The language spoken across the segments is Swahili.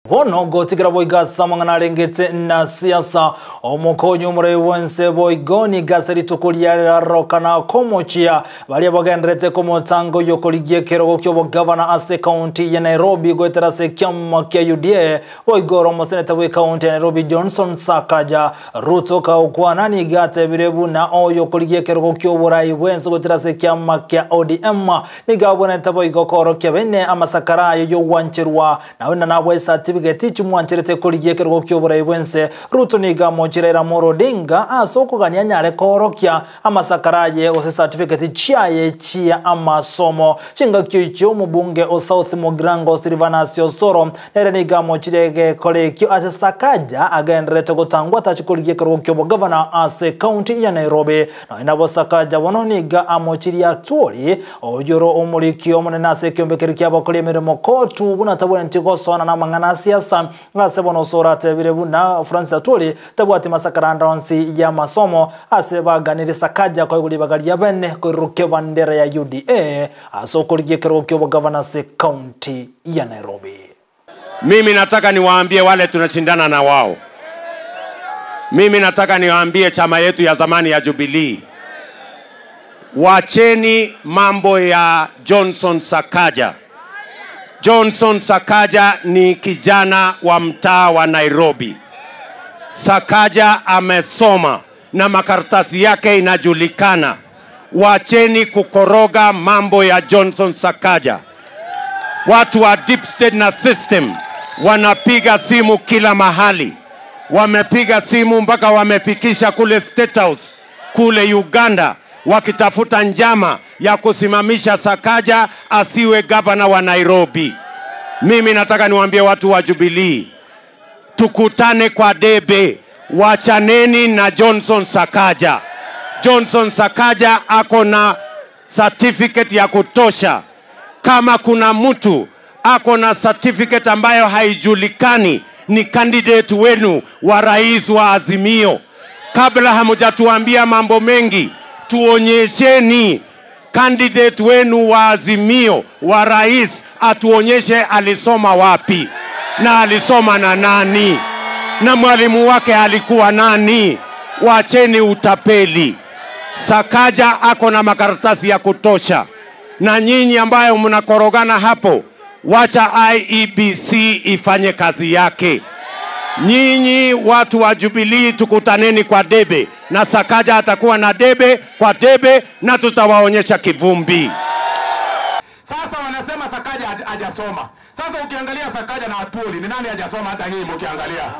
Bono gotigira boiga samangana rengete na siasa omukonyo mure wense boigoni gaseri tukulia rokana komochia baria bagenderete komotango yokoligie kerogo kyo governor ase county ya Nairobi goetera se kyama kya UDA boigoro mo senator we county ya Nairobi Johnson Sakaja Ruto ka okwana ni gate birebu na oyo koligie kerogo kyo borai wense goetera se kyama kya ODM ni gabona taboigo koro kya bene amasakara yo wancherwa na wena na wesa tibigeti chimwancherete koligie kerogo kyo borai wense Ruto ni gamochirera Morodinga asoko gania nyare korokia amasakaraye ose certificate chiaye chia amasomo chinga kyo mubunge o South Mogrango Silvanus Osoro nere ni gamochirege kolekio ase Sakaja agenderete gotangwa tachikoligie kerogo kyo governor ase county ya Nairobi na inabo Sakaja bononiga amochiria tuori ojoro omurikio munene ase kyombekeri kyabakoli emirimo kotu buna tabone ntigosona na mang'ana siasa ngase bono sora tebire buna Francis Atwoli tabwati masakaranda onsi ya masomo ase baganire Sakaja kwa iguri bagaria bene koiruke bandera ya UDA asokoligie kerogo kyo governor se county ya Nairobi. Mimi nataka niwaambie wale tunashindana na wao. Mimi nataka niwaambie chama yetu ya zamani ya Jubilee. Wacheni mambo ya Johnson Sakaja. Johnson Sakaja ni kijana wa mtaa wa Nairobi. Sakaja amesoma na makaratasi yake inajulikana. Wacheni kukoroga mambo ya Johnson Sakaja. Watu wa deep state na system wanapiga simu kila mahali. Wamepiga simu mpaka wamefikisha kule State House, kule Uganda, wakitafuta njama ya kusimamisha Sakaja asiwe governor wa Nairobi. Mimi nataka niwaambie watu wa Jubilee, tukutane kwa debe, wachaneni na Johnson Sakaja. Johnson Sakaja ako na certificate ya kutosha. Kama kuna mtu ako na certificate ambayo haijulikani, ni candidate wenu wa rais wa Azimio. Kabla hamjatuambia mambo mengi, tuonyesheni candidate wenu wa Azimio wa rais, atuonyeshe alisoma wapi na alisoma na nani na mwalimu wake alikuwa nani. Wacheni utapeli. Sakaja ako na makaratasi ya kutosha. Na nyinyi ambayo mnakorogana hapo, wacha IEBC ifanye kazi yake. Nyinyi watu wa Jubilee, tukutaneni kwa debe, na Sakaja atakuwa na debe kwa debe, na tutawaonyesha kivumbi. Sasa wanasema Sakaja hajasoma. Sasa ukiangalia Sakaja na Atwoli, ni nani hajasoma? Hata nyinyi mkiangalia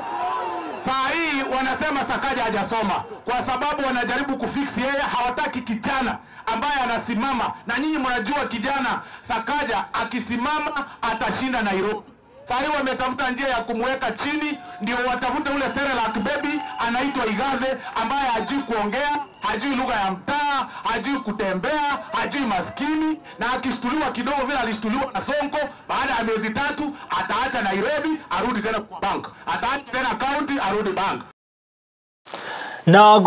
saa hii wanasema Sakaja hajasoma kwa sababu wanajaribu kufix yeye. Hawataki kijana ambaye anasimama, na nyinyi mnajua kijana Sakaja akisimama atashinda Nairobi. Saa hii wametafuta njia ya kumweka chini, ndio watafute ule Serelak baby anaitwa Igathe, ambaye hajui kuongea, hajui lugha ya mtaa, hajui kutembea, hajui maskini, na akishtuliwa kidogo vile alishtuliwa na Sonko, baada ya miezi 3 ataacha Nairobi arudi tena kwa bank, ataacha tena county arudi bank. Na